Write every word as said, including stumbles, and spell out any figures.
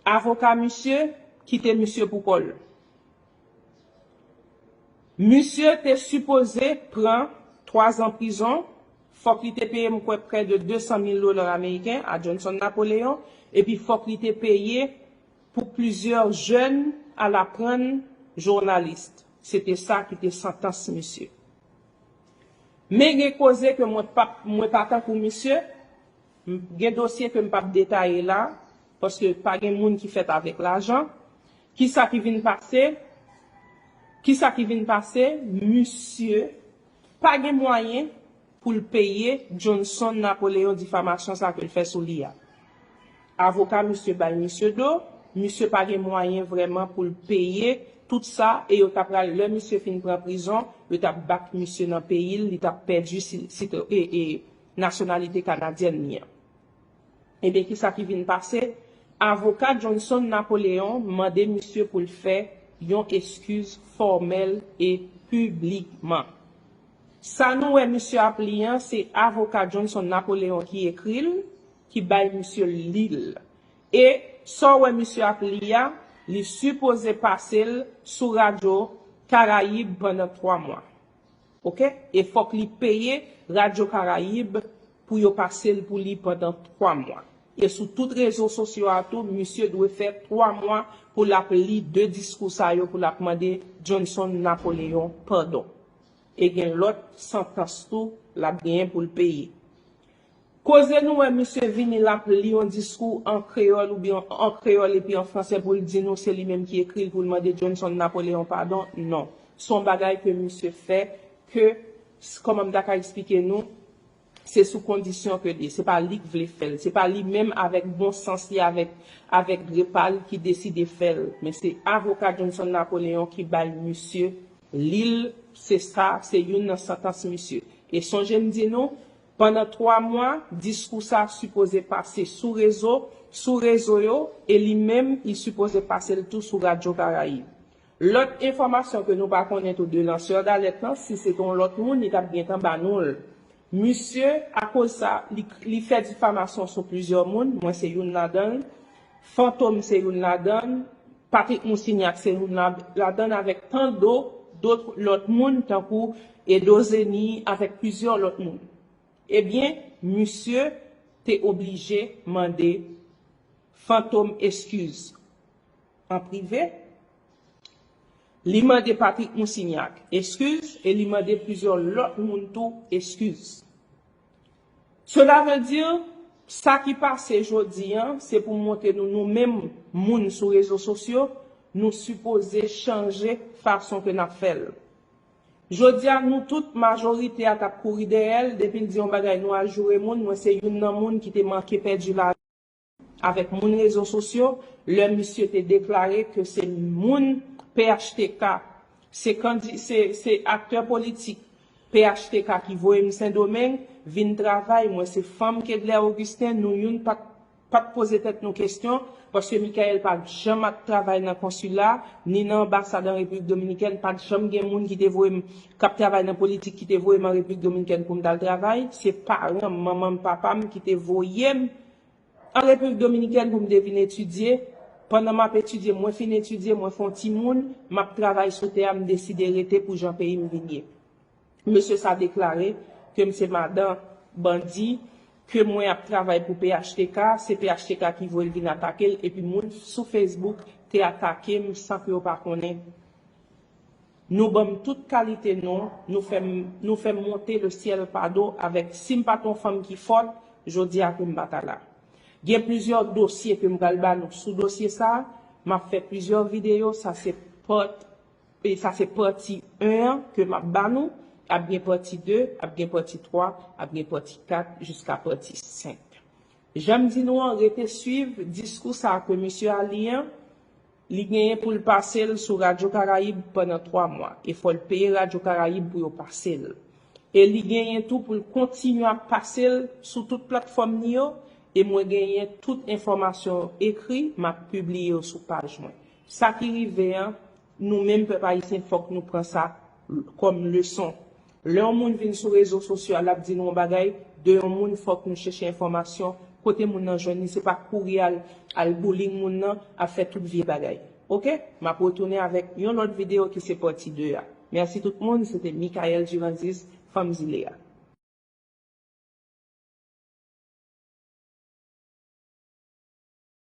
Avoka misye kite misye pou kò l. Misye te sipoze pran twa zan prizon, fòk li te peye, m kwè, prè de de san mil dola ameriken a Johnson Napoleon, epi fòk li te peye pou plizyè jèn al aprann jounalis. Se te sa ki te santans misye. Men gen koze ke mwen pa, mwen pa tankou misye, gen dosye ke m p ap detaye la, paske pa gen moun ki fèt avèk lajan. Kisa ki vin pase? Kisa ki vin pase? Misye pa gen mwayen pou l peye Johnson Napoleon difamasyon sa ke l fè sou li a. Avoka misye bay misye do, misye pa gen mwayen vrèman pou l peye tout sa, e yo ta pral, lè misye fin pran prizon, yo t ap bat misye nan peyi l, li t ap pèdi si, si, e, e, nasyonalite kanadyèn li an. Ebyen, kisa ki vin pase? Avoka Johnson Napoleon mande misye pou l fè yon eskiz fòmèl e piblikman. Sa nou wè misye ap li an, se avoka Johnson Napoleon ki ekri l, ki bay misye li l. E sa w wè misye ap li a, li sipoze pase l sou Radyo Karayib pandan twa mwa. Oke? E fòk li peye Radyo Karayib pou yo pase l pou li pandan twa mwa. E sou tout rezo sosyo a tou, misye dwe fè twa mwa pou l ap li de diskou sa yo, pou l ap mande Johnson Napoleon padon. E gen lòt santans tou l ap genyen pou l peye. Koze nou wè misye vini, l ap li yon diskou an kreyòl oubyen an kreyòl epi an fransè pou l di nou se li menm ki ekri l pou l mande Johnson Napoleon padon, non. Se yon bagay ke misye fè, ke, kòman m ta ka eksplike nou, se sou kondisyon ke li, se pa li k vle fè l, se pa li menm avèk bon sans li, avèk, avèk grepa l ki deside fè l, men se avoka Johnson Napoleon ki bay misye li l, se sa, se youn nan santans misye. E sonje m di nou, pandan twa mwa, diskou sa sipoze pase sou rezo, sou rezo yo, e li menm, li sipoze pase l tou sou Radyo Karayib. Lòt enfòmasyon ke nou pa konnen tou de lansè dalèt lan, si se te yon lòt moun, li t ap gentan ba nou l. Misye, akoz sa, li, li fè difamasyon sou plizyè moun, mwen se youn ladan l, Fantom se youn ladan l, Patrick Moussignac se youn la, ladan l avèk tan do, dòt lòt moun tankou Edo Zeni avèk plizyè lòt moun. Ebyen, misye te oblije mande Fantom eskiz an prive. Li mande Patrick Moussignac eskiz e li mande plizyè lòt moun tou eskiz. Cela veut dire, sa ki pase jodi an, se pou montre nou, nou menm moun sou rezo sosyo, nou sipoze chanje fason ke n ap fè l. Jodi a, nou tout, majorite a t ap kouri dèyè l, depi l di yon bagay, nou al joure moun, mwen se youn nan moun ki te manke pèdi lavi avèk moun rezo sosyo, lè misye te deklare ke se moun P H T K, se kandi-, se, se aktè politik P H T K ki voye m Sendomeng vin travay. Mwen se fanm Kedlè Augustin, nou youn pa t, pa t poze tèt nou kesyon, paske Michael pa t janm ap travay nan konsila, ni nan anbasad an Repiblik Dominikèn, pa t janm gen moun ki te voye m, k ap travay nan politik ki te voye m an Repiblik Dominikèn pou m t al travay. Se paran m, manman m, papa m ki te voye m an Repiblik Dominikèn pou m te vin etidye. Pandan m ap etidye, mwen fin etidye, mwen fè yon timoun, m ap travay sou tè a, m deside rete pou jan peyi m vin ye. Mesye sa deklare ke m se madan bandi, ke mwen ap travay pou P H T K, se P H T K ki voye l vin atake l, epi moun sou Facebook te atake m san ke yo pa konnen. Nou ban m tout kalite non, nou fè m, nou fè m monte le ciel pa do avèk, si m pa t yon fanm ki fòt, jodi a ke m pa ta la. Gen plizyè dosye ke m pral ba nou sou dosye sa, m ap fè plizyè videyo, sa se part, e sa se pati en an ke m ap ba nou, ap gen pati de, ap gen pati twa, ap gen pati kat, jiska pati senk. Jan m di nou an, rete swiv diskou sa ke misye a li an, li genyen pou l pase l sou Radyo Karayib pandan twa mwa, e fò l peye Radyo Karayib pou yo pase l. E li genyen tou pou l kontinye ap pase l sou tout platfòm li yo, e mwen genyen tout enfòmasyon ekri, m ap pibliye yo sou paj mwen. Sa ki rive an, nou menm pèp ayisyen, fòk nou pran sa kòm leson. Lè yon moun vin sou rezo sosyo a, l ap di nou yon bagay de yon moun, fòk nou chèche enfòmasyon Kote moun nan jwenn li, se pa kouri al, al bullying moun nan, ap fè tout vye bagay. Oke? M ap retounen avèk yon lòt videyo ki se pati de a. Mèsi tout moun, se te Michael Durandis, Fanm Zile a.